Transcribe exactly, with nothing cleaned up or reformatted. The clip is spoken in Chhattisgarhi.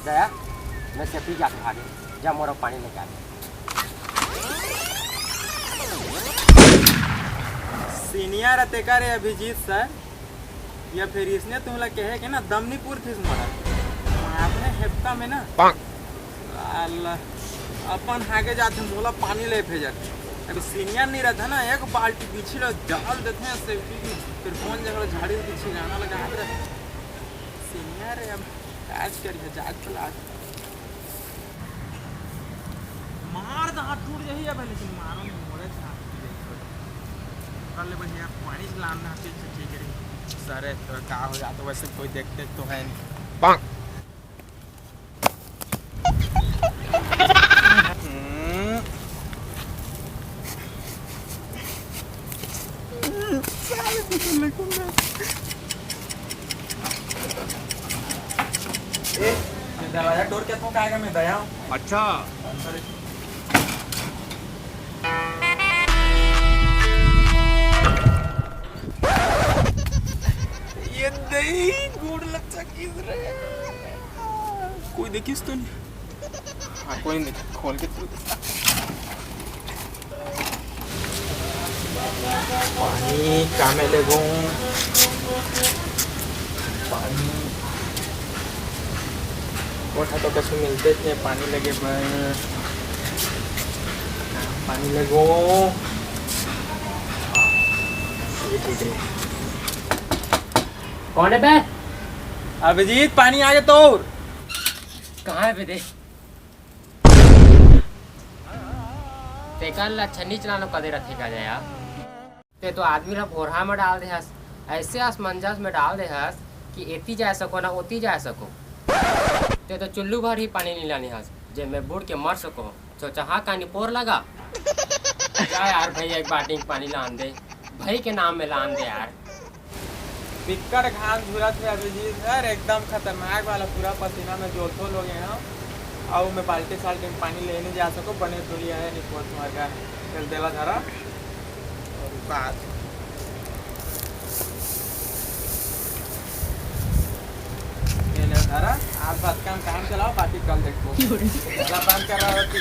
दया, मैं सेपरी जात भागे, जा मोर पानी लेके आ। सीनियर अतेका रे अभिजीत सर, या फिर इसने तुमला कहे के ना दम नहीं पूरथिस मोला। मैं अपने हेपता में ना, साला, अपन आगे जाथे, मोला पानी ले भेजत। अभी सीनियर नहीं रहता ना, एक बाल्टी पीछे लो डाल देते हैं सेपरी में, फिर कौन जगह झाड़ी पीछे गाना लगा रहता। सीनियर है, अब आज करिए, जात चला। मार तो हाथ टूट जाही अब, लेकिन मारो नहीं, मोरे से हाथ टूट जाही। कर ले बढ़िया, पानी से लान हाथ से ठीक है। सारे तो का हो जाता, वैसे कोई देखते तो है नहीं। हम्म। ए, ये दरवाजा तोड़ के तो काहेगा, मैं दया हूँ। अच्छा। ये दही गुड़ लग सकी रे। कोई देखिस तो नहीं? हाँ, कोई नहीं, खोल के तू। पानी कामे लेगो? पानी कोठा तो कछु मिलते थे पानी लेगे बर। पानी लेगो। हाँ, ये ठीक है। कौन है बे? अभिजीत, पानी आ गया तोर। कहाँ है बे दे? तेकर ला छन्नी चलानो कदे रथे का जाया। ते तो आदमी ला भोरहा में डाल दे हस, ऐसे असमंजस में डाल दे हस कि एती जा सको ना ओती जा सको। ते तो चुल्लू भर ही पानी नहीं लानी हस, जे मैं बूड़ के मर सको। सोचा हाँ कानी पोर लगा। जा यार भैया, एक बाल्टी पानी लान दे, भाई के नाम में लान दे यार। बिक्कट घाम झुरत हे अभिजीत सर, एकदम खतरनाक वाला, पूरा पसीना में जोलथोल हो गए हम। अउ मैं बाल्टी साल्टी में पानी लेने जा सको, बने दूरी है नहीं पोर तुम्हारे घर। चल देला धरा। और बात ये ले धरा, आज बात काम काम चलाओ, बाकी कल देखो। साला बंद कर रहा होती।